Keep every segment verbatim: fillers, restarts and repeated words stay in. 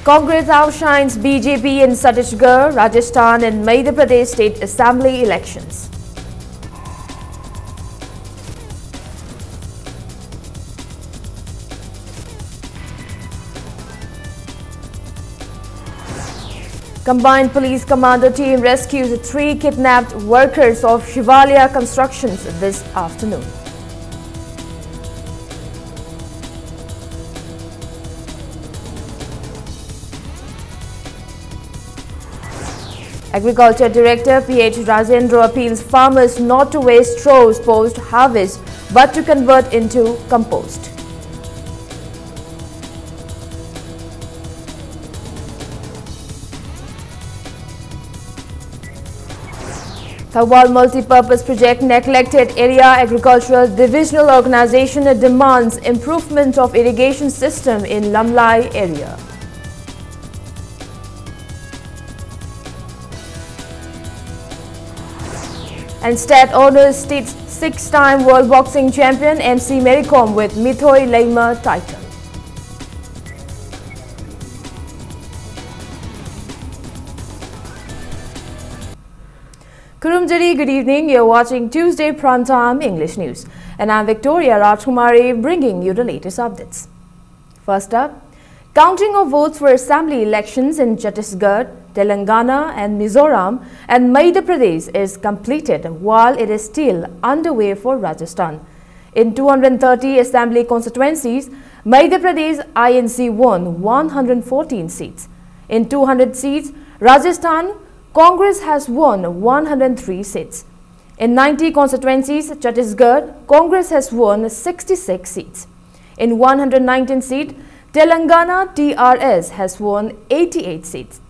Congress outshines B J P in Chhattisgarh, Rajasthan and Madhya Pradesh state assembly elections. Combined police commando team rescues three kidnapped workers of Shivalaya Constructions this afternoon. Agriculture Director P H Rajendra appeals farmers not to waste straws post harvest but to convert into compost. Thoubal Multi-Purpose Project Neglected Area Agricultural Divisional Organization demands improvement of irrigation system in Lamlai area. And state honors state's six-time World Boxing Champion M C Mary Kom with Mithoi Leima title. Kurumjari, good evening. You're watching Tuesday Prime Time English News. And I'm Victoria Rajkumari bringing you the latest updates. First up, counting of votes for assembly elections in Chhattisgarh, Telangana and Mizoram and Madhya Pradesh is completed while it is still underway for Rajasthan. In two hundred thirty assembly constituencies, Madhya Pradesh I N C won one hundred fourteen seats. In two hundred seats, Rajasthan Congress has won one hundred three seats. In ninety constituencies, Chhattisgarh Congress has won sixty-six seats. In one hundred nineteen seats, Telangana T R S has won eighty-eight seats.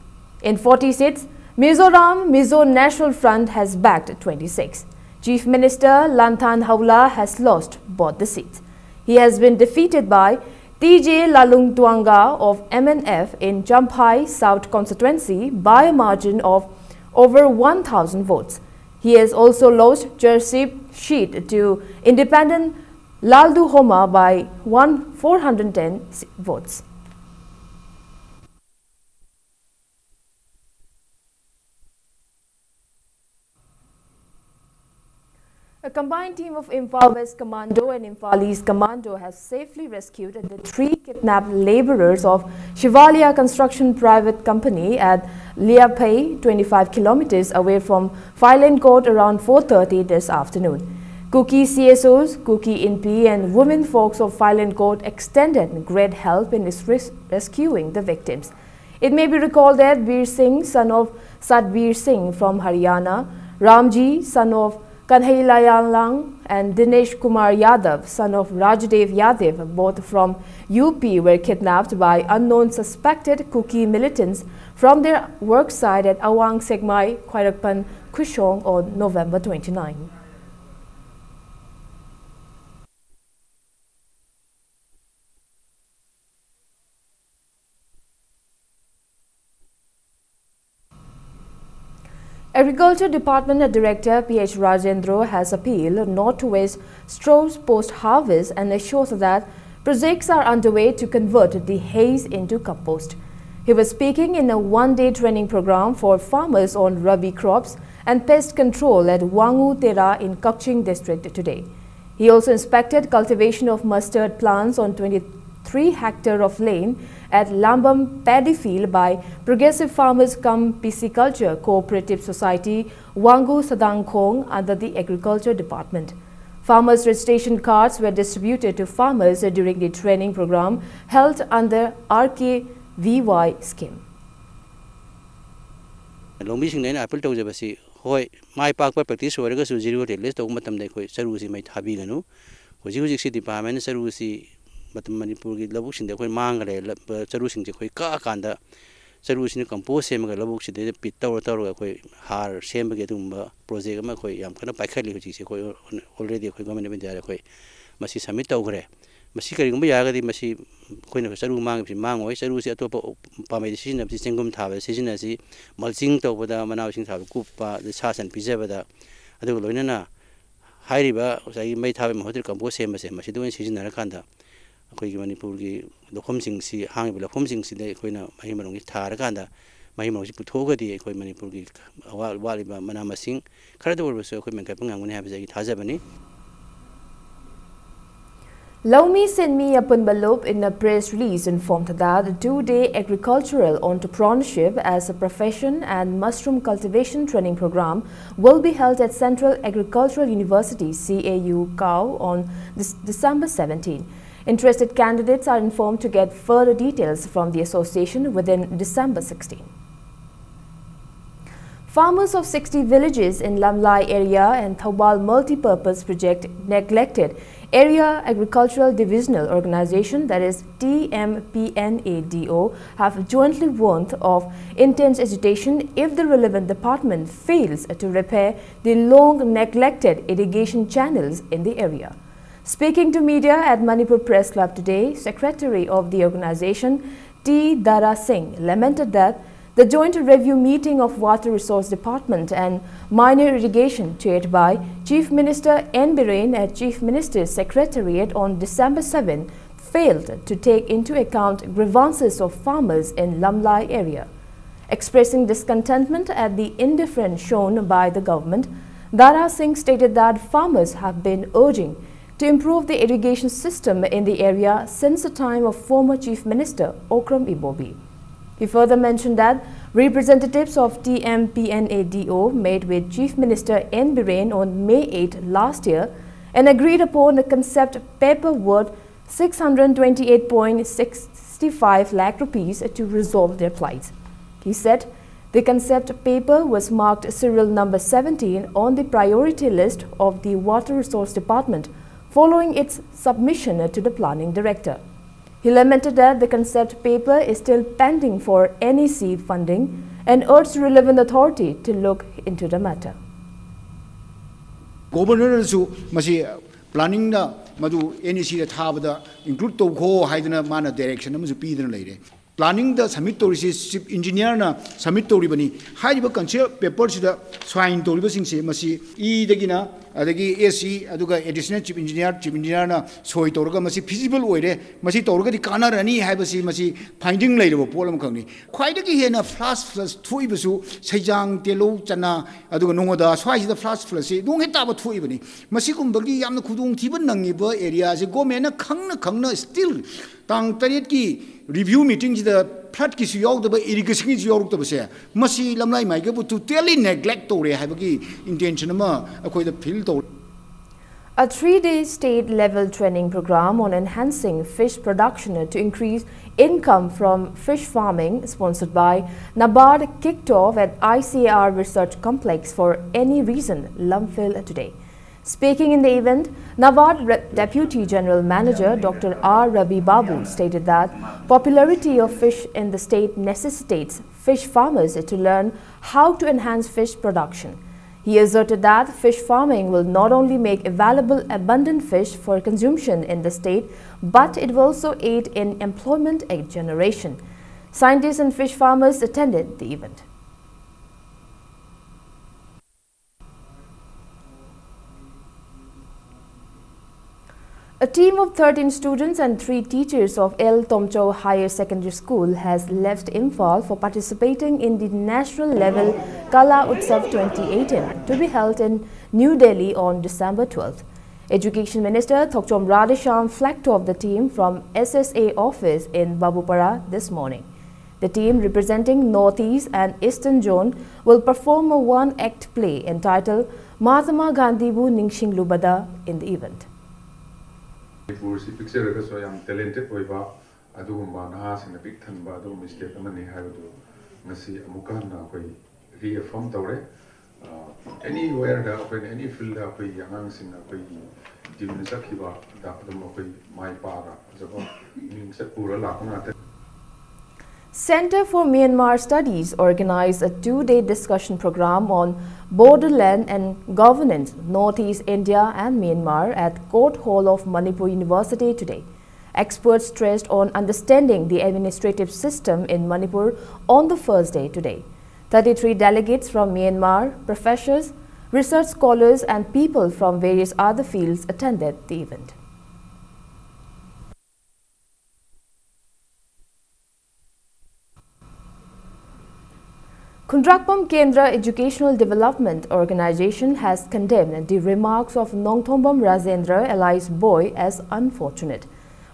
In forty seats, Mizoram Mizo National Front has bagged twenty-six. Chief Minister Langthang Haola has lost both the seats. He has been defeated by T J Lalung Tuanga of M N F in Champhai South constituency by a margin of over one thousand votes. He has also lost Charsip seat to independent Lalduhoma by one four hundred ten votes. A combined team of Imphal West Commando and Imphal East Commando has safely rescued the three kidnapped laborers of Shivalia Construction Private Company at Liaphei, twenty-five kilometers away from Phailengkot, around four thirty this afternoon. Kuki C S Os, Kuki Inpi, and women folks of Phailengkot extended great help in res-, rescuing the victims. It may be recalled that Bir Singh, son of Satbir Singh from Haryana, Ramji, son of Kanhaiya Lang, and Dinesh Kumar Yadav, son of Rajdev Yadav, both from U P, were kidnapped by unknown suspected Kuki militants from their work site at Awang Sekmai, Khwairakpan, Khushong on November twenty-nine. Agriculture Department Director P H Rajendra has appealed not to waste straws post-harvest and assures that projects are underway to convert the haze into compost. He was speaking in a one-day training program for farmers on rabi crops and pest control at Wangu Tera in Kakching district today. He also inspected cultivation of mustard plants on twenty-three hectare of land at Lambam paddy field by Progressive Farmers cum Pisciculture Cooperative Society, Wangu Sadangkhong, under the Agriculture Department. Farmers' registration cards were distributed to farmers during the training program held under R K V Y scheme. ꯂꯧꯃꯤꯁꯤꯡꯗ ꯑꯩꯅ appeal ꯇꯧꯖꯕꯁꯤ, ꯍꯣꯏ, ꯃꯥꯏ ꯄꯥꯛꯄ practice ꯑꯣꯏꯔꯒꯁꯨ zero ꯇꯦꯂꯦꯁ ꯇꯧꯕ ꯃꯇꯝꯗ ꯑꯩꯈꯣꯏ ꯆꯔꯨꯁꯤ ꯃꯩ ꯊꯥꯕꯤꯒꯅꯨ꯫ ꯍꯧꯖꯤꯛ ꯍꯧꯖꯤꯛꯁꯤ ꯗꯤꯄꯥꯔꯠꯃꯦꯟꯅ ꯆꯔꯨꯁꯤ ꯃꯇꯝ ꯃꯅꯤꯄꯨꯔꯒꯤ ꯂꯧꯕꯨꯛꯁꯤꯡꯗ ꯑꯩꯈꯣꯏ ꯃꯥꯡꯈ꯭ꯔꯦ꯫ ꯂ-, ꯆꯔꯨꯁꯤꯡꯁꯦ ꯑꯩꯈꯣꯏ ꯀꯛꯑꯀꯥꯟꯗ ꯆꯔꯨꯁꯤꯅ ꯀꯝꯄꯣꯁ ꯁꯦꯝꯃꯒ ꯂꯧꯕꯨꯛꯁꯤꯗꯩꯗ ꯄꯤꯠ ꯇꯧꯔ ꯇꯧꯔꯒ ꯑꯩꯈꯣꯏ ꯍꯥꯔ ꯁꯦꯝꯕꯒꯤ ꯑꯗꯨꯒꯨꯝꯕ ꯄ꯭ꯔꯣꯖꯦꯛ ꯑꯃ ꯑꯩꯈꯣꯏ ꯌꯥꯝ ꯀꯟꯅ ꯄꯥꯏꯈꯠꯂꯤ ꯍꯧꯖꯤꯛꯁꯦ꯫ ꯑꯩꯈꯣꯏ already ꯑꯩꯈꯣꯏ ꯒꯣꯔꯃꯦꯟ ꯑꯣꯐ ꯏꯟꯗꯤꯌꯥꯗ ꯑꯩꯈꯣꯏ ꯃꯁꯤ ꯁꯕꯃꯤꯠ ꯇꯧꯈ꯭ꯔꯦ꯫ ꯃꯁꯤ ꯀꯔꯤꯒꯨꯝꯕ ꯌꯥꯔꯒꯗꯤ ꯃꯁꯤ ꯑꯩꯈꯣꯏꯅ ꯆꯔꯨ ꯃꯥꯡꯉꯤꯕꯁꯤ ꯃꯥꯡꯉꯣꯏ꯫ ꯆꯔꯨꯁꯤ ꯑꯇꯣꯞꯄ ꯄꯥꯝꯕꯩꯗ ꯁꯤꯖꯤꯟꯅꯕꯁꯤ, ꯆꯦꯡꯒꯨꯝ ꯊꯥꯕꯗ ꯁꯤꯖꯤꯟꯅꯁꯤ, ꯃꯜꯆꯤꯡ ꯇꯧꯕꯗ, ꯃꯅꯥ ꯃꯁꯤꯡ ꯊꯥꯕꯗ ꯀꯨꯞꯄ, ꯑꯗꯩ ꯁꯥ ꯁꯟ ꯄꯤꯖꯕꯗ, ꯑꯗꯨꯒ ꯂꯣꯏꯅꯅ ꯍꯥꯏꯔꯤꯕ ꯉꯁꯥꯏꯒꯤ ꯃꯩ ꯊꯥꯕꯒꯤ ꯃꯍꯨꯠꯇ ꯀꯝꯄꯣꯁ ꯁꯦꯝꯕꯁꯦ, ꯃꯁꯤꯗ ꯑꯣꯏꯅ ꯁꯤꯖꯤꯟꯅꯔꯀꯥꯟꯗ ꯑꯩꯈꯣꯏꯒꯤ ꯃꯅꯤꯄꯨꯔꯒꯤ ꯂꯧꯐꯝꯁꯤꯡꯁꯤ, ꯍꯥꯡꯉꯤꯕ ꯂꯧꯐꯝꯁꯤꯡꯁꯤꯗ ꯑꯩꯈꯣꯏꯅ ꯃꯍꯩ ꯃꯔꯣꯡꯁꯤ ꯊꯥꯔꯀꯥꯟꯗ ꯃꯍꯩ ꯃꯔꯣꯡꯁꯤ ꯄꯨꯊꯣꯛꯑꯒꯗꯤ ꯑꯩꯈꯣꯏ ꯃꯅꯤꯄꯨꯔꯒꯤ ꯑꯋꯥ- ꯋꯥꯠꯂꯤꯕ ꯃꯅꯥ ꯃꯁꯤꯡ ꯈꯔꯗ ꯑꯣꯏꯔꯕꯁꯨ ꯑꯩꯈꯣꯏ ꯃꯦꯟꯈꯠꯄ ꯉꯝꯒꯅꯤ ꯍꯥꯏꯕꯁꯦ ꯑꯩꯒꯤ ꯊꯥꯖꯕꯅꯤ꯫ Laumi Senmi Apunbalup, in a press release, informed that the two-day agricultural entrepreneurship as a profession and mushroom cultivation training program will be held at Central Agricultural University, C A U, Kau on this December seventeen. Interested candidates are informed to get further details from the association within December sixteen. Farmers of sixty villages in Lamlai area and Thoubal Multipurpose Project Neglected Area Agricultural Divisional Organization, that is T M P N A D O, have jointly warned of intense agitation if the relevant department fails to repair the long neglected irrigation channels in the area. Speaking to media at Manipur Press Club today, Secretary of the organization, T Dara Singh, lamented that the joint review meeting of Water Resource Department and Minor Irrigation, chaired by Chief Minister N Biren at Chief Minister's Secretariat on December seven, failed to take into account grievances of farmers in Lamlai area. Expressing discontentment at the indifference shown by the government, Dara Singh stated that farmers have been urging to improve the irrigation system in the area since the time of former Chief Minister Okram Ibobi. He further mentioned that representatives of T M P N A D O met with Chief Minister N Biren on May eight last year and agreed upon a concept paper worth six hundred twenty-eight point six five lakh rupees to resolve their plights. He said the concept paper was marked serial number seventeen on the priority list of the Water Resource Department following its submission to the planning director. He lamented that the concept paper is still pending for N E C funding and urged relevant authority to look into the matter. ꯒꯣꯕꯔꯅꯔꯅꯁꯨ ꯃꯁꯤ ꯄ꯭ꯂꯥꯅꯤꯡꯅ ꯃꯗꯨ N E ꯁꯤꯗ ꯊꯥꯕꯗ include ꯇꯧꯈꯣ ꯍꯥꯏꯗꯅ ꯃꯥꯅ direction ꯑꯃꯁꯨ ꯄꯤꯗꯅ ꯂꯩꯔꯦ꯫ ꯄ꯭ꯂꯥꯅꯤꯡꯗ ꯁꯕꯃꯤꯠ ꯇꯧꯔꯤꯁꯤ ꯆꯤꯐ ꯏꯟꯖꯤꯅꯤꯌꯥꯔꯅ ꯁꯕꯃꯤꯠ ꯇꯧꯔꯤꯕꯅꯤ꯫ ꯍꯥꯏꯔꯤꯕ ꯀꯟꯁꯦꯞ ꯄꯦꯄꯔꯁꯤꯗ ꯁꯥꯏꯟ ꯇꯧꯔꯤꯕꯁꯤꯡꯁꯦ ꯃꯁꯤ ꯏꯗꯒꯤꯅ ꯑꯗꯒꯤ ꯑꯦ ꯁꯤ ꯑꯗꯨꯒ ꯑꯦꯗꯤꯁꯅꯦꯜ ꯆꯤꯐ ꯏꯟꯖꯤꯅꯤꯌꯥꯔ ꯆꯤꯐ ꯏꯟꯖꯤꯅꯤꯌꯥꯔꯅ ꯁꯣꯏ ꯇꯧꯔꯒ ꯃꯁꯤ ꯐꯤꯖꯤꯕꯜ ꯑꯣꯏꯔꯦ, ꯃꯁꯤ ꯇꯧꯔꯒꯗꯤ ꯀꯥꯟꯅꯔꯅꯤ ꯍꯥꯏꯕꯁꯤ ꯃꯁꯤ ꯐꯥꯏꯟꯗꯤꯡ ꯂꯩꯔꯕ ꯄꯣꯠ ꯑꯃꯈꯛꯅꯤ꯫ ꯈ꯭ꯋꯥꯏꯗꯒꯤ ꯍꯦꯟꯅ ꯐ꯭ꯂꯥꯁ ꯐ꯭ꯂꯁ ꯊꯣꯛꯏꯕꯁꯨ ꯁꯩꯖꯥꯡ, ꯇꯦꯂꯧ, ꯆꯅꯥ, ꯑꯗꯨꯒ ꯅꯣꯡꯉꯣꯗꯥ ꯁ꯭ꯋꯥꯏꯁꯤꯗ ꯐ꯭ꯂꯥꯁ ꯐ꯭ꯂꯁꯁꯤ ꯅꯣꯡ ꯍꯦꯛ ꯇꯥꯕ ꯊꯣꯛꯏꯕꯅꯤ꯫ ꯃꯁꯤꯒꯨꯝꯕꯒꯤ ꯌꯥꯝꯅ ꯈꯨꯗꯣꯡꯊꯤꯕ ꯅꯪꯉꯤꯕ ꯑꯦꯔꯤꯌꯥꯁꯦ ꯒꯣꯔꯃꯦꯟꯅ ꯈꯪꯅ ꯈꯪꯅ ꯁ꯭ꯇꯤꯜ ꯇꯥꯡ ꯇꯔꯦꯠꯀꯤ ꯔꯤꯚ꯭ꯌꯨ ꯃꯤꯇꯤꯡꯁꯤꯗ ꯐ꯭ꯂꯠꯀꯤꯁꯨ ꯌꯥꯎꯗꯕ, ꯏꯔꯤꯒꯦꯁꯟꯒꯤꯁꯨ ꯌꯥꯎꯔꯛꯇꯕꯁꯦ, ꯃꯁꯤ ꯂꯝꯂꯥꯏ ꯃꯥꯏꯀꯩꯕꯨ ꯇꯣꯇꯦꯜꯂꯤ ꯅꯦꯒ꯭ꯂꯦꯛ ꯇꯧꯔꯦ ꯍꯥꯏꯕꯒꯤ ꯏꯟꯇꯦꯟꯁꯟ ꯑꯃ ꯑꯩꯈꯣꯏꯗ ꯐꯤꯜ ꯇꯧꯔꯦ꯫ A three-day state-level training program on enhancing fish production to increase income from fish farming, sponsored by NABARD, kicked off at I C A R Research Complex for Any Reason, Lamphel today. Speaking in the event, NABARD Re- Deputy General Manager Doctor R Ravi Babu stated that popularity of fish in the state necessitates fish farmers to learn how to enhance fish production. He asserted that fish farming will not only make available abundant fish for consumption in the state, but it will also aid in employment generation. Scientists and fish farmers attended the event. A team of thirteen students and three teachers of L Tomchou Higher Secondary School has left Imphal for participating in the national level Kala Utsav twenty eighteen, to be held in New Delhi on December twelfth. Education Minister Thokchom Radheshyam flagged off the team from S S A office in Babupara this morning. The team representing Northeast and Eastern Zone will perform a one-act play entitled Mahatma Gandhibu Ningshinglubada in the event. ꯃꯅꯤꯄꯨꯔꯁꯤ ꯄꯤꯛꯆꯔꯒꯁꯨ ꯌꯥꯝ talented ꯑꯣꯏꯕ ꯑꯗꯨꯒꯨꯝꯕ ꯅꯍꯥꯁꯤꯡꯅ ꯄꯤꯛ ꯊꯟꯕ ꯑꯗꯨꯒꯨꯝꯕ state ꯑꯃꯅꯤ ꯍꯥꯏꯕꯗꯨ ꯉꯁꯤ ꯑꯃꯨꯛꯀ ꯍꯟꯅ ꯑꯩꯈꯣꯏ ꯔꯤꯑꯦꯐꯔꯝ ꯇꯧꯔꯦ꯫ ꯑꯦꯅꯤꯋꯦꯌꯔꯗ ꯑꯩꯈꯣꯏꯅ ꯑꯦꯅꯤ ꯐꯤꯜꯗ ꯑꯩꯈꯣꯏꯒꯤ ꯑꯉꯥꯡꯁꯤꯡꯅ ꯑꯩꯈꯣꯏꯒꯤ ꯇꯤꯝꯅ ꯆꯠꯈꯤꯕꯗ ꯑꯗꯨꯝ ꯑꯩꯈꯣꯏ ꯃꯥꯏ ꯄꯥꯛꯑꯒ ꯐꯖꯕ ꯃꯤꯡꯆꯠ ꯄꯨꯔ ꯂꯥꯛꯄ ꯉꯥꯛꯇꯅꯤ꯫ Center for Myanmar Studies organized a two-day discussion program on borderland and governance, Northeast India and Myanmar at Court Hall of Manipur University today. Experts stressed on understanding the administrative system in Manipur on the first day today. Thirty-three delegates from Myanmar, professors, research scholars, and people from various other fields attended the event. Khundrakpam Kendra Educational Development Organization has condemned the remarks of Nongthombam Rajendra alias Boy as unfortunate.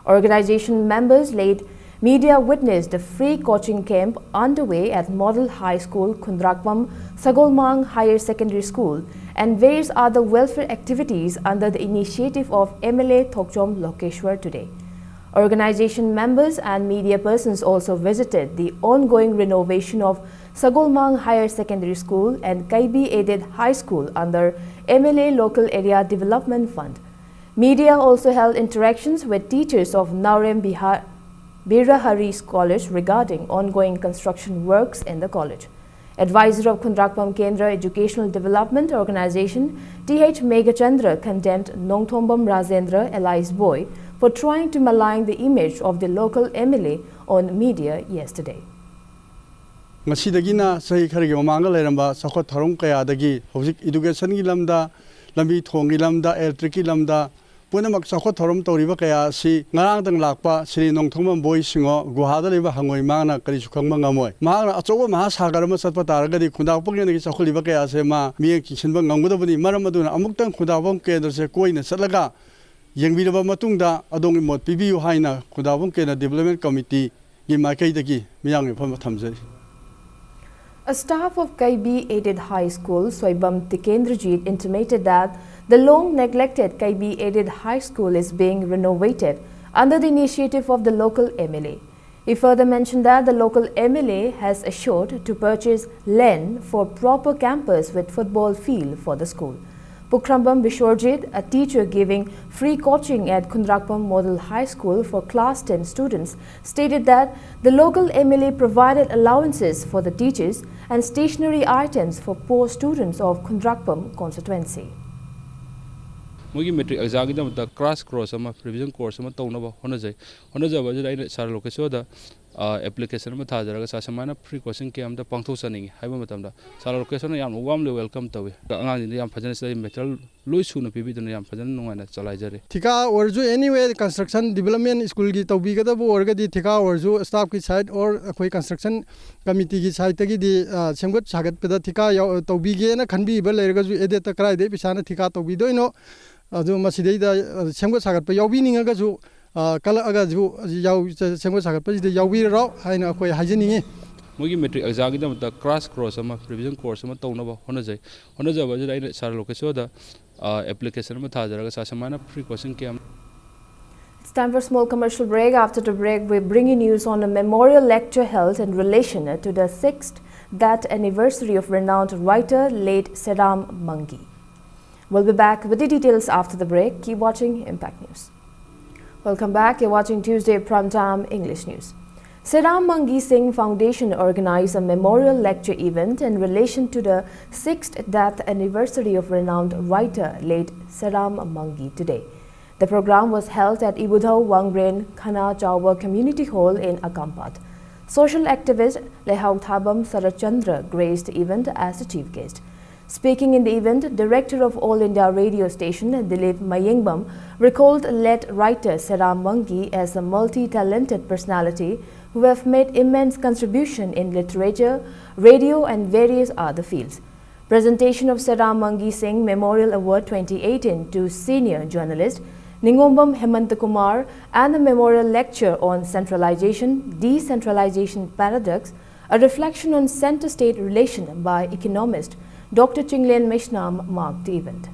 Organization members laid media witnessed the free coaching camp underway at Model High School Khundrakpam, Sagolmang Higher Secondary School, and various other welfare activities under the initiative of M L A Thokchom Lokeshwar today. Organization members and media persons also visited the ongoing renovation of Sagolmang Higher Secondary School and Kaibi Aided High School under M L A Local Area Development Fund. Media also held interactions with teachers of Naorem Bihar, Birahari College regarding ongoing construction works in the college. Advisor of Khundrakpam Kendra Educational Development Organization, T H Meghachandra, condemned Nongthombam Rajendra alias Boy for trying to malign the image of the local M L A on media yesterday. ꯉꯁꯤꯗꯒꯤꯅ ꯆꯍꯤ ꯈꯔꯒꯤ ꯃꯃꯥꯡꯗ ꯂꯩꯔꯝꯕ ꯆꯥꯎꯈꯠ ꯊꯧꯔꯝ ꯀꯌꯥꯗꯒꯤ ꯍꯧꯖꯤꯛ educationꯒꯤ ꯂꯝꯗ, ꯂꯝꯕꯤ ꯊꯣꯡꯒꯤ ꯂꯝꯗ, electricꯀꯤ ꯂꯝꯗ ꯄꯨꯝꯅꯃꯛ ꯆꯥꯎꯈꯠ ꯊꯧꯔꯝ ꯇꯧꯔꯤꯕ ꯀꯌꯥ ꯑꯁꯤ ꯉꯔꯥꯡꯗꯪ ꯂꯥꯛꯄ ꯁ꯭ꯔꯤ ꯅꯣꯡꯊꯣꯡꯕꯝ ꯕꯣꯏ ꯁꯤꯡꯍꯣ ꯒꯨꯍꯥꯗ ꯂꯩꯕ ꯍꯪꯉꯣꯏ ꯃꯍꯥꯛꯅ ꯀꯔꯤꯁꯨ ꯈꯪꯕ ꯉꯝꯃꯣꯏ꯫ ꯃꯍꯥꯛꯅ ꯑꯆꯧꯕ ꯃꯍꯥꯁꯥꯒꯔ ꯑꯃ ꯆꯠꯄ ꯇꯥꯔꯒꯗꯤ ꯈꯨꯟꯗꯥꯛꯄ ꯀꯦꯟꯗ꯭ꯔꯒꯤ ꯆꯥꯎꯈꯠꯂꯤꯕ ꯀꯌꯥ ꯑꯁꯦ ꯃꯥ ꯃꯤꯠꯌꯦꯡ ꯆꯤꯡꯁꯤꯟꯕ ꯉꯝꯒꯗꯕꯅꯤ꯫ ꯃꯔꯝ ꯑꯗꯨꯅ ꯑꯃꯨꯛꯇꯪ ꯈꯨꯟꯗꯥꯛꯄꯝ ꯀꯦꯟꯗ꯭ꯔꯁꯦ ꯀꯣꯏꯅ ꯆꯠꯂꯒ ꯌꯦꯡꯕꯤꯔꯕ ꯃꯇꯨꯡꯗ ꯑꯗꯣꯝꯒꯤ ꯃꯣꯠ ꯄꯤꯕꯤꯌꯨ ꯍꯥꯏꯅ ꯈꯨꯟꯗꯥꯛꯄꯝ ꯀꯦꯟꯗ꯭ꯔ development committeeꯒꯤ ꯃꯥꯏꯀꯩꯗꯒꯤ ꯃꯤꯌꯥꯝꯒꯤ ꯃꯐꯝꯗ ꯊꯝꯖꯔꯤ꯫ A staff of Kaibi Aided High School, Soibam Tikendrajit, intimated that the long neglected Kaibi Aided High School is being renovated under the initiative of the local M L A. He further mentioned that the local M L A has assured to purchase land for proper campus with football field for the school. Pukhrambam Bishwarjit, a teacher giving free coaching at Khundrakpam Model High School for class ten students, stated that the local M L A provided allowances for the teachers and stationery items for poor students of Khundrakpam constituency. ꯃꯣꯏꯒꯤ matric ꯑꯦꯛꯖꯥꯝꯒꯤꯗꯃꯛꯇ crash course ꯑꯃ, revision course ꯑꯃ ꯇꯧꯅꯕ ꯍꯣꯠꯅꯖꯩ꯫ ꯍꯣꯠꯅꯖꯕ ꯑꯁꯤꯗ ꯑꯩꯅ ꯁꯥꯔ ꯂꯣꯀꯦꯁꯣꯔꯗ application ꯑꯃ ꯊꯥꯖꯔꯒ ꯁꯥꯔ ꯁꯨꯃꯥꯏꯅ ꯐ꯭ꯔꯤ ꯀꯣꯆꯤꯡ ꯀꯦꯝꯞ ꯑꯃꯇ ꯄꯥꯡꯊꯣꯛꯆꯅꯤꯡꯉꯤ ꯍꯥꯏꯕ ꯃꯇꯝꯗ ꯁꯥꯔ ꯂꯣꯀꯦꯁꯣꯔꯅ ꯌꯥꯝꯅ ꯋꯥꯔꯝꯂꯤ ꯋꯦꯜꯀꯝ ꯇꯧꯏ꯫ ꯑꯉꯥꯡꯁꯤꯡꯗ ꯌꯥꯝ ꯐꯖꯅ ꯁꯤꯗ ꯃꯦꯇꯔꯤꯌꯦꯜ ꯂꯣꯏ ꯁꯨꯅ ꯄꯤꯕꯤꯗꯨꯅ ꯌꯥꯝ ꯐꯖꯅ ꯅꯨꯡꯉꯥꯏꯅ ꯆꯂꯥꯏꯖꯔꯤ꯫ ꯊꯤꯀꯥ ꯑꯣꯏꯔꯁꯨ, anyway, construction development ꯁ꯭ꯀꯨꯜꯒꯤ ꯇꯧꯕꯤꯒꯗꯕ ꯑꯣꯏꯔꯒꯗꯤ, ꯊꯤꯀꯥ ꯑꯣꯏꯔꯁꯨ staff ꯀꯤ side or ꯑꯩꯈꯣꯏ construction committee ꯒꯤ side ꯇꯒꯤꯗꯤ, ꯑ, ꯁꯦꯝꯒꯠ ꯁꯥꯒꯠꯄꯗ ꯊꯤꯀꯥ ꯌꯥꯎ-, ꯇꯧꯕꯤꯒꯦꯅ ꯈꯟꯕꯤꯕ ꯂꯩꯔꯒꯁꯨ, aided ꯇ ꯀꯗꯥꯏꯗꯒꯤ ꯄꯩꯁꯥꯅ ꯊꯤꯀꯥ ꯇꯧꯕꯤꯗꯣꯏꯅꯣ? ꯑꯗꯨ ꯃꯁꯤꯗꯩꯗ, ꯑ, ꯁꯦꯝꯒꯠ ꯁꯥꯒꯠꯄ ꯌꯥꯎꯕꯤꯅꯤꯡꯉꯒꯁꯨ, ꯑ, ꯀꯜꯂꯛꯑꯒꯁꯨ ꯌꯥꯎ-, ꯁꯦꯝꯒꯠ ꯁꯥꯒꯠꯄꯁꯤꯗ ꯌꯥꯎꯕꯤꯔꯔꯥꯎ ꯍꯥꯏꯅ ꯑꯩꯈꯣꯏ ꯍꯥꯏꯖꯅꯤꯡꯉꯤ꯫ ꯃꯣꯏꯒꯤ ꯃꯦꯇ꯭ꯔꯤꯛ ꯑꯦꯛꯖꯥꯝꯒꯤꯗꯃꯛꯇ ꯀ꯭ꯔꯥꯁ ꯀꯣꯔꯁ ꯑꯃ, ꯔꯤꯚꯤꯖꯟ ꯀꯣꯔꯁ ꯑꯃ ꯇꯧꯅꯕ ꯍꯣꯠꯅꯖꯩ꯫ ꯍꯣꯠꯅꯖꯕ ꯑꯁꯤꯗ ꯑꯩꯅ ꯁꯥꯔ ꯂꯣꯀꯦꯁꯣꯔꯗ, ꯑ, ꯑꯦꯄ꯭ꯂꯤꯀꯦꯁꯟ ꯑꯃ ꯊꯥꯖꯔꯒ ꯁꯥꯔ ꯁꯨꯃꯥꯏꯅ ꯐ꯭ꯔꯤ ꯀꯣꯆꯤꯡ ꯀꯦꯝꯞ ꯑꯃ It's time for a small commercial break. After the break, we bring you news on a memorial lecture held in relation to the sixth death anniversary of renowned writer late Seram Mangi. We'll be back with the details after the break. Keep watching Impact News. Welcome back. You're watching Tuesday Primetime English News. Seram Mangi Singh Foundation organized a memorial lecture event in relation to the sixth death anniversary of renowned writer late Seram Mangi today. The program was held at Ibudhau Wangren Khana Chawba Community Hall in Akampat. Social activist Lehau Thabam Sarachandra graced the event as the chief guest. Speaking in the event, Director of All India Radio Station Dilip Mayengbam recalled late writer Seram Mangi as a multi-talented personality who have made immense contribution in literature, radio and various other fields. Presentation of Seram Mangi Singh Memorial Award twenty eighteen to senior journalist Ningombam Hemanta Kumar and a memorial lecture on centralization, decentralization paradox, a reflection on center-state relation by economist Doctor Chinglen Meishnam marked the event.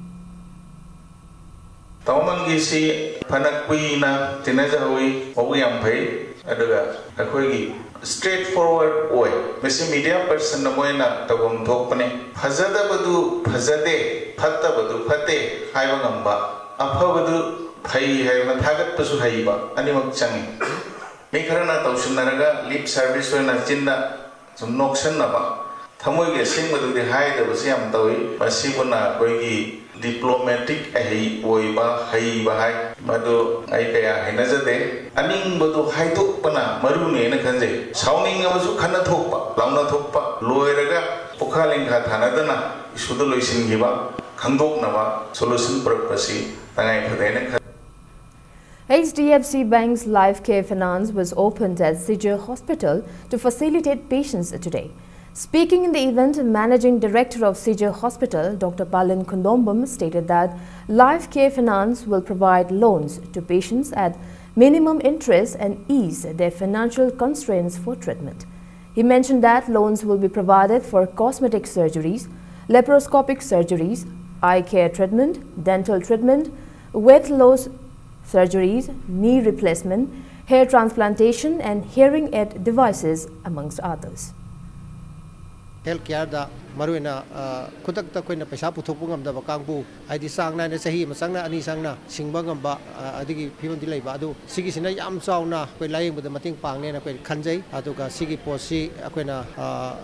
ꯇꯥꯃꯣ ꯃꯪꯒꯤꯁꯤ ꯐꯅ ꯀꯨꯏꯅ ꯇꯤꯟꯅꯖꯍꯧꯋꯤ, ꯃꯕꯨꯛ ꯌꯥꯝ ꯐꯩ꯫ ꯑꯗꯨꯒ ꯑꯩꯈꯣꯏꯒꯤ straight forward ꯑꯣꯏ꯫ ꯃꯁꯤ media person ꯑꯃ ꯑꯣꯏꯅ ꯇꯧꯐꯝ ꯊꯣꯛꯄꯅꯤ꯫ ꯐꯖꯗꯕꯗꯨ ꯐꯖꯗꯦ, ꯐꯠꯇꯕꯗꯨ ꯐꯠꯇꯦ ꯍꯥꯏꯕ ꯉꯝꯕ, ꯑꯐꯕꯗꯨ ꯐꯩ ꯍꯥꯏꯕ ꯊꯥꯒꯠꯄꯁꯨ ꯍꯩꯕ, ꯑꯅꯤꯃꯛ ꯆꯪꯉꯤ꯫ ꯃꯤ ꯈꯔꯅ ꯇꯧꯁꯤꯟꯅꯔꯒ lip service ꯑꯣꯏꯅ ꯆꯤꯟꯗ ꯁꯨꯝ ꯅꯣꯛꯁꯟꯅꯕ, ꯊꯃꯣꯏꯒꯤ ꯑꯁꯦꯡꯕꯗꯨꯗꯤ ꯍꯥꯏꯗꯕꯁꯤ ꯌꯥꯝ ꯇꯧꯏ꯫ ꯃꯁꯤꯕꯨꯅ ꯑꯩꯈꯣꯏꯒꯤ ꯗꯤꯄ꯭ꯂꯣꯃꯦꯇꯤꯛ ꯑꯍꯩ ꯑꯣꯏꯕ, ꯍꯩꯕ ꯍꯥꯏ, ꯃꯗꯨ ꯑꯩ ꯀꯌꯥ ꯍꯩꯅꯖꯗꯦ꯫ ꯑꯅꯤꯡꯕꯗꯨ ꯍꯥꯏꯗꯣꯛꯄꯅ ꯃꯔꯨꯅꯦꯅ ꯈꯟꯖꯩ꯫ ꯁꯥꯎꯅꯤꯡꯉꯕꯁꯨ ꯈꯟꯅ ꯊꯣꯛꯄ, ꯂꯥꯎꯅ ꯊꯣꯛꯄ, ꯂꯣꯏꯔꯒ ꯄꯨꯈꯥ ꯂꯤꯡꯈꯥ ꯊꯥꯅꯗꯅ ꯏꯁꯨꯗ ꯂꯣꯏꯁꯤꯟꯈꯤꯕ, ꯈꯪꯗꯣꯛꯅꯕ ꯁꯣꯂꯨꯁꯟ ꯄꯨꯔꯛꯄꯁꯤ ꯇꯉꯥꯏ ꯐꯗꯦꯅ ꯈꯜꯂꯤ꯫ H D F C Bank's Life Care Finance was opened at Sijir Hospital to facilitate patients today. Speaking in the event, Managing Director of Sijir Hospital, Doctor Palin Khundombam, stated that Life Care Finance will provide loans to patients at minimum interest and ease their financial constraints for treatment. He mentioned that loans will be provided for cosmetic surgeries, laparoscopic surgeries, eye care treatment, dental treatment, weight loss surgeries, knee replacement, hair transplantation, and hearing aid devices, amongst others. Health ꯀꯤꯌꯔꯗ ꯃꯔꯨꯑꯣꯏꯅ ꯈꯨꯗꯛꯇ ꯑꯩꯈꯣꯏꯅ ꯄꯩꯁꯥ ꯄꯨꯊꯣꯛꯄ ꯉꯝꯗꯕ ꯀꯥꯡꯕꯨ, ꯍꯥꯏꯗꯤ ꯆꯥꯡ ꯅꯥꯏꯅ ꯆꯍꯤ ꯑꯃ ꯆꯪꯅ ꯑꯅꯤ ꯆꯪꯅ ꯁꯤꯡꯕ ꯉꯝꯕ ꯑꯗꯨꯒꯤ ꯐꯤꯕꯝꯗꯤ ꯂꯩꯕ, ꯑꯗꯨ ꯁꯤꯒꯤꯁꯤꯅ ꯌꯥꯝ ꯆꯥꯎꯅ ꯑꯩꯈꯣꯏ ꯂꯥꯏꯌꯦꯡꯕꯗ ꯃꯇꯦꯡ ꯄꯥꯡꯅꯦꯅ ꯑꯩꯈꯣꯏ ꯈꯟꯖꯩ꯫ ꯑꯗꯨꯒ ꯁꯤꯒꯤ ꯄꯣꯠꯁꯤ ꯑꯩꯈꯣꯏꯅ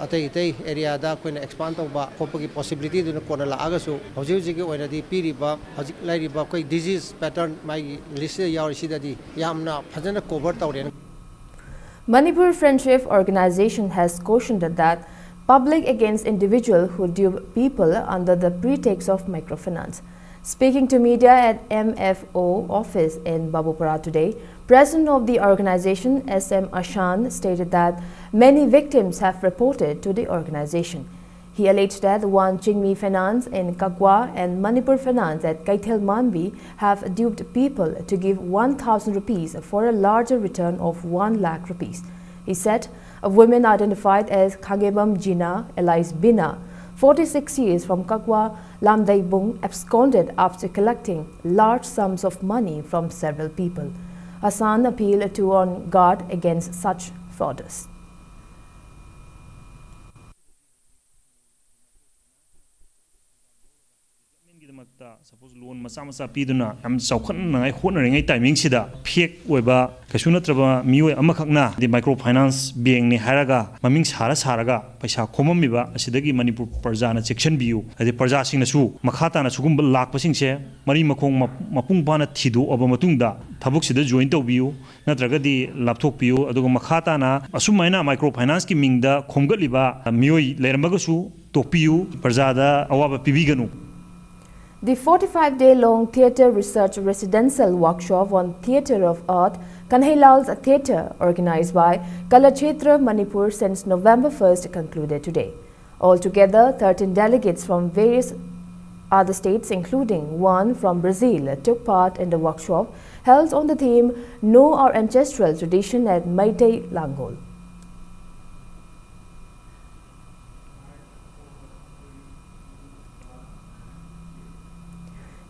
ꯑꯇꯩ ꯑꯇꯩ ꯑꯦꯔꯤꯌꯥꯗ ꯑꯩꯈꯣꯏꯅ ꯑꯦꯛꯁꯄꯥꯟ ꯇꯧꯕ ꯈꯣꯠꯄꯒꯤ ꯄꯣꯁꯤꯕꯤꯂꯤꯇꯤꯗꯨꯅ ꯀꯣꯟꯅ ꯂꯥꯛꯑꯒꯁꯨ, ꯍꯧꯖꯤꯛ ꯍꯧꯖꯤꯛꯀꯤ ꯑꯣꯏꯅꯗꯤ ꯄꯤꯔꯤꯕ ꯍꯧꯖꯤꯛ ꯂꯩꯔꯤꯕ ꯑꯩꯈꯣꯏ ꯗꯤꯖꯤꯁ ꯄꯦꯇꯔꯟ ꯃꯥꯒꯤ ꯂꯤꯁꯁꯤꯗ ꯌꯥꯎꯔꯤꯁꯤꯗꯗꯤ ꯌꯥꯝꯅ ꯐꯖꯅ ꯀꯣꯚꯔ ꯇꯧꯔꯦꯅ Manipur Friendship Organization has cautioned that public against individual who dupe people under the pretext of microfinance. Speaking to media at M F O office in Babupara today, President of the organization, S M Ashan, stated that many victims have reported to the organization. He alleged that one Chingmi Finance in Kakwa and Manipur Finance at Keithelmanbi have duped people to give one thousand rupees for a larger return of one lakh rupees. He said a woman identified as Khangebam Jina, alias Bina, forty-six years, from Kakwa Lamdaibung, absconded after collecting large sums of money from several people. Ashan appealed to on guard against such frauders. ꯒꯤꯗꯃꯛꯇ suppose, loan ꯃꯆꯥ ꯃꯆꯥ ꯄꯤꯗꯨꯅ ꯌꯥꯝ ꯆꯥꯎꯈꯠꯅꯉꯥꯏ ꯍꯣꯠꯅꯔꯤꯉꯩ ꯇꯥꯏꯃꯤꯡꯁꯤꯗ, ꯐꯦꯛ ꯑꯣꯏꯕ, ꯀꯩꯁꯨ ꯅꯠꯇ꯭ꯔꯕ ꯃꯤꯑꯣꯏ ꯑꯃꯈꯛꯅ ꯍꯥꯏꯗꯤ micro finance ꯕꯦꯡꯅꯤ ꯍꯥꯏꯔꯒ, ꯃꯃꯤꯡ ꯁꯥꯔ ꯁꯥꯔꯒ ꯄꯩꯁꯥ ꯈꯣꯝꯃꯝꯃꯤꯕ ꯑꯁꯤꯗꯒꯤ ꯃꯅꯤꯄꯨꯔ ꯄ꯭ꯔꯖꯥꯅ ꯆꯦꯛꯁꯤꯟꯕꯤꯌꯨ꯫ ꯍꯥꯏꯗꯤ ꯄ꯭ꯔꯖꯥꯁꯤꯡꯅꯁꯨ ꯃꯈꯥ ꯇꯥꯅ ꯁꯤꯒꯨꯝꯕ ꯂꯥꯛꯄꯁꯤꯡꯁꯦ ꯃꯔꯤ ꯃꯈꯣꯡ ꯃ-, ꯃꯄꯨꯡ ꯐꯥꯅ ꯊꯤꯗꯣꯛꯑꯕ ꯃꯇꯨꯡꯗ ꯊꯕꯛꯁꯤꯗ ꯖꯣꯏꯟ ꯇꯧꯕꯤꯌꯨ, ꯅꯠꯇ꯭ꯔꯒꯗꯤ ꯂꯥꯞꯊꯣꯛꯄꯤꯌꯨ꯫ ꯑꯗꯨꯒ ꯃꯈꯥ ꯇꯥꯅ ꯑꯁꯨꯃꯥꯏꯅ ꯃꯥꯏꯀ꯭ꯔꯣ ꯐꯥꯏꯅꯥꯟꯁꯀꯤ ꯃꯤꯡꯗ ꯈꯣꯝꯒꯠꯂꯤꯕ ꯃꯤꯑꯣꯏ ꯂꯩꯔꯝꯃꯒꯁꯨ ꯇꯣꯛꯄꯤꯌꯨ, ꯄ꯭ꯔꯖꯥꯗ ꯑꯋꯥꯕ ꯄꯤꯕꯤꯒꯅꯨ꯫ The forty-five-day-long Theatre Research Residential Workshop on Theatre of Earth, Kanhailal's Theatre, organized by Kalakshetra Manipur since November first, concluded today. Altogether, thirteen delegates from various other states, including one from Brazil, took part in the workshop held on the theme Know Our Ancestral Tradition at Meitei Langol.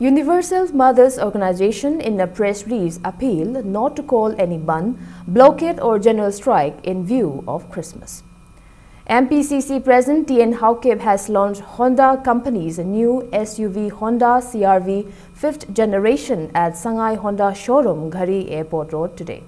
Universal Mothers Organization in a press release appealed not to call any bandh, blockade or general strike in view of Christmas. M P C C President T N Haokip has launched Honda Company's new S U V Honda C R V fifth generation at Sangai Honda showroom, Ghari Airport Road today.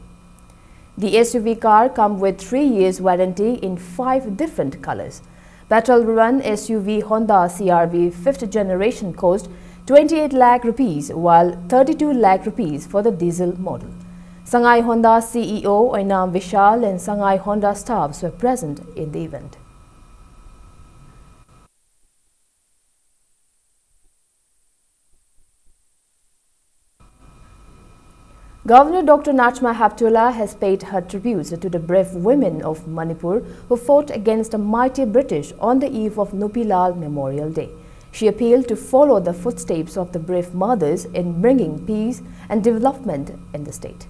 The S U V car come with three years warranty in five different colors. Petrol run S U V Honda C R V fifth generation cost twenty-eight lakh rupees, while thirty-two lakh rupees for the diesel model. Sangai Honda C E O Oinam Vishal and Sangai Honda staffs were present in the event. Governor Doctor Najma Heptulla has paid her tributes to the brave women of Manipur who fought against the mighty British on the eve of Nupilal Memorial Day. She appealed to follow the footsteps of the brave mothers in bringing peace and development in the state.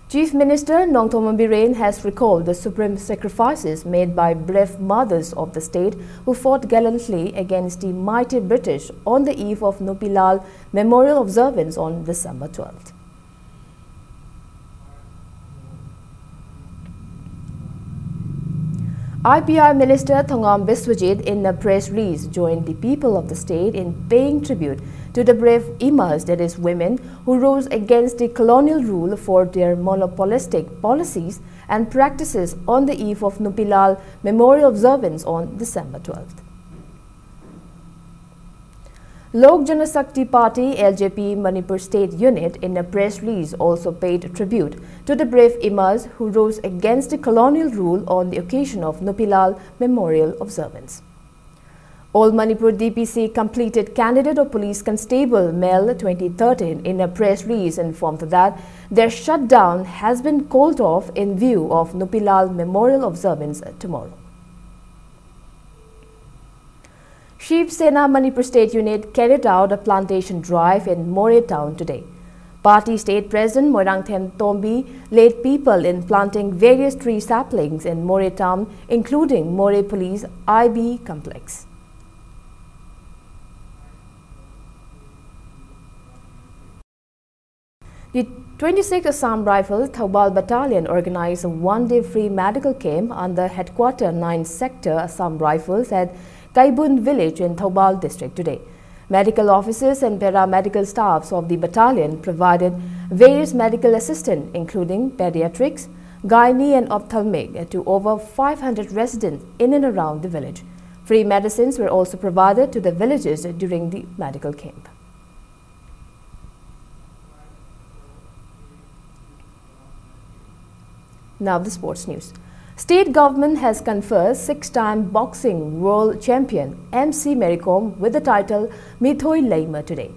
Chief Minister Nongthombam Biren has recalled the supreme sacrifices made by brave mothers of the state who fought gallantly against the mighty British on the eve of Nupilal Memorial observance on December twelfth. I P R Minister Thongam Biswajit, in a press release, joined the people of the state in paying tribute to the brave Imas, that is, women, who rose against the colonial rule for their monopolistic policies and practices on the eve of Nupilal Memorial observance on December twelfth. Lok Janashakti Party, L J P, Manipur State Unit, in a press release, also paid tribute to the brave Imas who rose against the colonial rule on the occasion of Nupilal Memorial observance. All Manipur D P C completed candidate of Police Constable, Male, twenty thirteen, in a press release, informed that their shutdown has been called off in view of Nupilal Memorial observance tomorrow. Shiv Sena Manipur State Unit carried out a plantation drive in Moreh town today. Party State President Moirangthem Tombi led people in planting various tree saplings in Moreh town, including Moreh Police I B complex. The twenty-sixth Assam Rifles Thoubal Battalion organized a one-day free medical camp under Headquarter nine Sector Assam Rifles at Kaibun village in Thoubal district today. Medical officers and paramedical staffs of the battalion provided various medical assistance, including pediatrics, gynae and ophthalmic, to over five hundred residents in and around the village. Free medicines were also provided to the villagers during the medical camp. Now the sports news. State government has conferred six-time boxing world champion M C Mary Kom with the title Mithoi Leima today.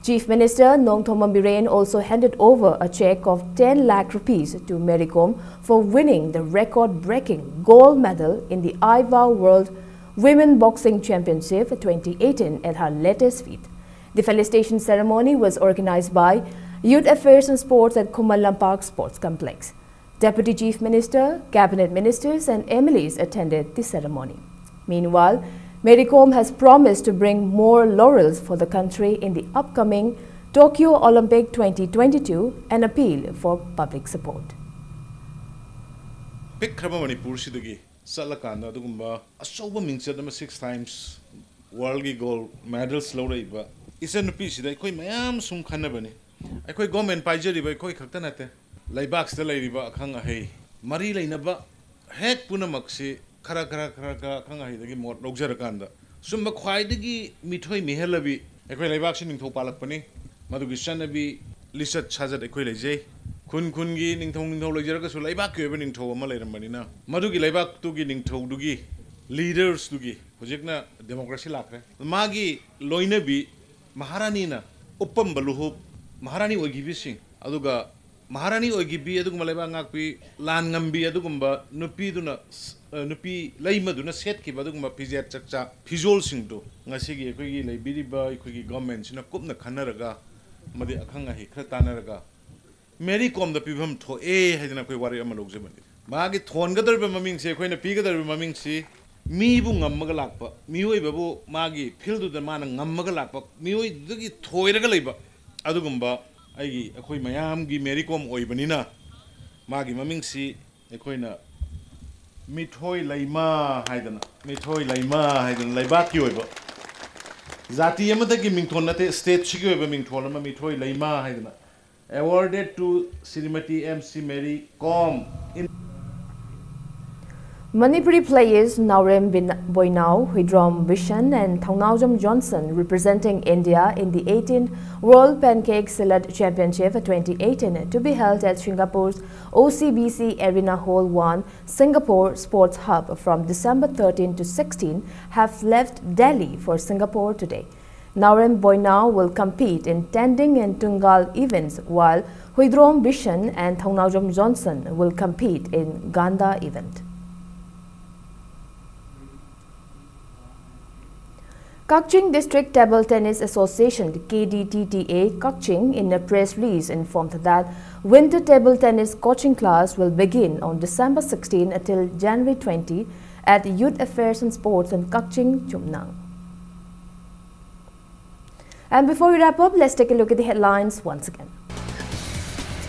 Chief Minister Nongthombam Biren also handed over a cheque of ten lakh rupees to Mary Kom for winning the record-breaking gold medal in the AIFA World Women Boxing Championship twenty eighteen at her latest feat. The felicitation ceremony was organized by Youth Affairs and Sports at Khuman Lampak Sports Complex. Deputy Chief Minister, Cabinet Ministers and M L As attended the ceremony. Meanwhile, Mary Kom has promised to bring more laurels for the country in the upcoming Tokyo Olympic twenty twenty-two and appeal for public support. ꯄꯤꯛꯈ꯭ꯔꯕ ꯃꯅꯤꯄꯨꯔꯁꯤꯗꯒꯤ ꯆꯠꯂꯀꯥꯟꯗ ꯑꯗꯨꯒꯨꯝꯕ ꯑꯆꯧꯕ ꯃꯤꯡꯆꯠ ꯑꯃ, six times worldꯒꯤ gold medals ꯂꯧꯔꯛꯏꯕ ꯏꯆꯟꯅꯨꯄꯤꯁꯤꯗ ꯑꯩꯈꯣꯏ ꯃꯌꯥꯝ ꯁꯨꯝ ꯈꯟꯅꯕꯅꯤ꯫ ꯑꯩꯈꯣꯏ government ꯄꯥꯏꯖꯔꯤꯕ ꯑꯩꯈꯣꯏ ꯈꯛꯇ ꯅꯠꯇꯦ, ꯂꯩꯕꯥꯛꯁꯤꯗ ꯂꯩꯔꯤꯕ ꯑꯈꯪ ꯑꯍꯩ, ꯃꯔꯤ ꯂꯩꯅꯕ ꯍꯦꯛ ꯄꯨꯝꯅꯃꯛꯁꯤ ꯈꯔ ꯈꯔ ꯈꯔ ꯈꯔ ꯑꯈꯪ ꯑꯍꯩꯗꯒꯤ ꯃꯣꯠ ꯂꯧꯖꯔꯀꯥꯟꯗ, ꯁꯨꯝꯕ ꯈ꯭ꯋꯥꯏꯗꯒꯤ ꯃꯤꯊꯣꯏ ꯃꯤꯍꯦꯜꯂꯕꯤ ꯑꯩꯈꯣꯏ ꯂꯩꯕꯥꯛꯁꯤ ꯅꯤꯡꯊꯧ ꯄꯥꯜꯂꯛꯄꯅꯤ꯫ ꯃꯗꯨꯒꯤ ꯆꯠꯅꯕꯤ, ꯂꯤꯆꯠ ꯁꯥꯖꯠ ꯑꯩꯈꯣꯏ ꯂꯩꯖꯩ꯫ ꯈꯨꯟ ꯈꯨꯟꯒꯤ ꯅꯤꯡꯊꯧ ꯅꯤꯡꯊꯧ ꯂꯩꯖꯔꯒꯁꯨ ꯂꯩꯕꯥꯛꯀꯤ ꯑꯣꯏꯕ ꯅꯤꯡꯊꯧ ꯑꯃ ꯂꯩꯔꯝꯕꯅꯤꯅ, ꯃꯗꯨꯒꯤ ꯂꯩꯕꯥꯛꯇꯨꯒꯤ ꯅꯤꯡꯊꯧꯗꯨꯒꯤ leadersꯇꯨꯒꯤ ꯍꯧꯖꯤꯛꯅ democracy ꯂꯥꯛꯈ꯭ꯔꯦ꯫ ꯃꯥꯒꯤ ꯂꯣꯏꯅꯕꯤ ꯃꯍꯥꯔꯥꯅꯤꯅ ꯎꯞꯄꯝꯕ ꯂꯨꯍꯨꯞ, ꯃꯍꯥꯔꯥꯅꯤ ꯑꯣꯏꯈꯤꯕꯁꯤꯡ, ꯑꯗꯨꯒ ꯃꯍꯥꯔꯥꯅꯤ ꯑꯣꯏꯈꯤꯕꯤ ꯑꯗꯨꯒꯨꯝꯕ ꯂꯩꯕꯥꯛ ꯉꯥꯛꯄꯤ, ꯂꯥꯟ ꯉꯝꯕꯤ ꯑꯗꯨꯒꯨꯝꯕ ꯅꯨꯄꯤꯗꯨꯅ, ꯑ, ꯅꯨꯄꯤ ꯂꯩꯃꯗꯨꯅ ꯁꯦꯠꯈꯤꯕ ꯑꯗꯨꯒꯨꯝꯕ ꯐꯤꯖꯦꯠ ꯆꯛꯆꯥ ꯐꯤꯖꯣꯜꯁꯤꯡꯗꯨ ꯉꯁꯤꯒꯤ ꯑꯩꯈꯣꯏꯒꯤ ꯂꯩꯕꯤꯔꯤꯕ ꯑꯩꯈꯣꯏꯒꯤ governmentꯁꯤꯅ ꯀꯨꯞꯅ ꯈꯟꯅꯔꯒ, ꯑꯃꯗꯤ ꯑꯈꯪ ꯑꯍꯩ ꯈꯔ ꯇꯥꯟꯅꯔꯒ ꯃꯦꯔꯤ ꯀꯣꯝꯗ ꯄꯤꯐꯝ ꯊꯣꯛꯑꯦ ꯍꯥꯏꯗꯅ ꯑꯩꯈꯣꯏ ꯋꯥꯔꯦꯞ ꯑꯃ ꯂꯧꯖꯕꯅꯤ꯫ ꯃꯥꯒꯤ ꯊꯣꯟꯒꯗꯧꯔꯤꯕ ꯃꯃꯤꯡꯁꯦ, ꯑꯩꯈꯣꯏꯅ ꯄꯤꯒꯗꯧꯔꯤꯕ ꯃꯃꯤꯡꯁꯤ, ꯃꯤꯕꯨ ꯉꯝꯃꯒ ꯂꯥꯛꯄ, ꯃꯤꯑꯣꯏꯕꯕꯨ ꯃꯥꯒꯤ fieldꯗꯨꯗ ꯃꯥꯅ ꯉꯝꯃꯒ ꯂꯥꯛꯄ, ꯃꯤꯑꯣꯏꯗꯨꯗꯒꯤ ꯊꯣꯏꯔꯒ ꯂꯩꯕ ꯑꯗꯨꯒꯨꯝꯕ ꯑꯩꯒꯤ, ꯑꯩꯈꯣꯏ ꯃꯌꯥꯝꯒꯤ ꯃꯦꯔꯤ ꯀꯣꯝ ꯑꯣꯏꯕꯅꯤꯅ, ꯃꯥꯒꯤ ꯃꯃꯤꯡꯁꯤ ꯑꯩꯈꯣꯏꯅ ꯃꯤꯊꯣꯏ ꯂꯩꯃ ꯍꯥꯏꯗꯅ, ꯃꯤꯊꯣꯏ ꯂꯩꯃ ꯍꯥꯏꯗꯅ, ꯂꯩꯕꯥꯛꯀꯤ ꯑꯣꯏꯕ, ꯖꯥꯇꯤ ꯑꯃꯗꯒꯤ ꯃꯤꯡꯊꯣꯜ ꯅꯠꯇꯦ, stateꯁꯤꯒꯤ ꯑꯣꯏꯕ ꯃꯤꯡꯊꯣꯜ ꯑꯃ, ꯃꯤꯊꯣꯏ ꯂꯩꯃ ꯍꯥꯏꯗꯅ, awarded to Srimati M C Mary Kom in Manipuri players Naorem Bin- Boinao, Huidrom Bishan and Thongnaojom Johnson representing India in the eighteenth World Pancake Salad Championship twenty eighteen to be held at Singapore's O C B C Arena Hall one, Singapore Sports Hub from December thirteen to sixteen have left Delhi for Singapore today. Naorem Boinao will compete in Tending and Tungal events, while Huidrom Bishan and Thongnaojom Johnson will compete in Ganda event. Kakching District Table Tennis Association, K D T T A, Kakching, in a press release informed that winter table tennis coaching class will begin on December sixteen until January twenty at Youth Affairs and Sports in Kakching, Chumnang. And before we wrap up, let's take a look at the headlines once again.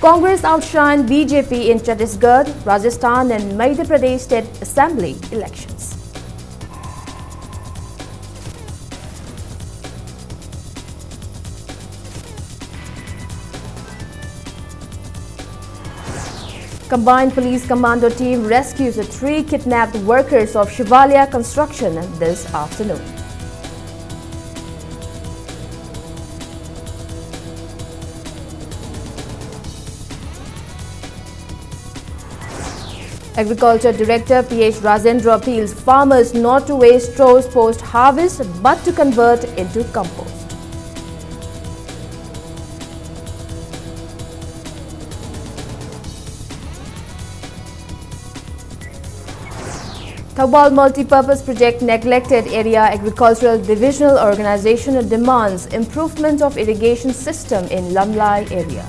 Congress outshined B J P in Chhattisgarh, Rajasthan and Madhya Pradesh state assembly elections. Combined Police Commando team rescues the three kidnapped workers of Shivalaya Construction this afternoon. Agriculture Director P H Rajendra appeals farmers not to waste straws post harvest but to convert into compost. Thoubal Multipurpose Project Neglected Area Agricultural Divisional Organization demands improvement of irrigation system in Lamlai area.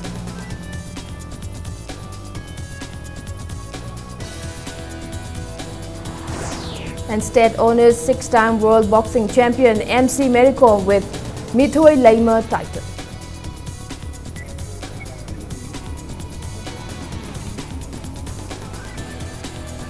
And state honors six-time world boxing champion M C Merry Kom with Mithoi Leima title.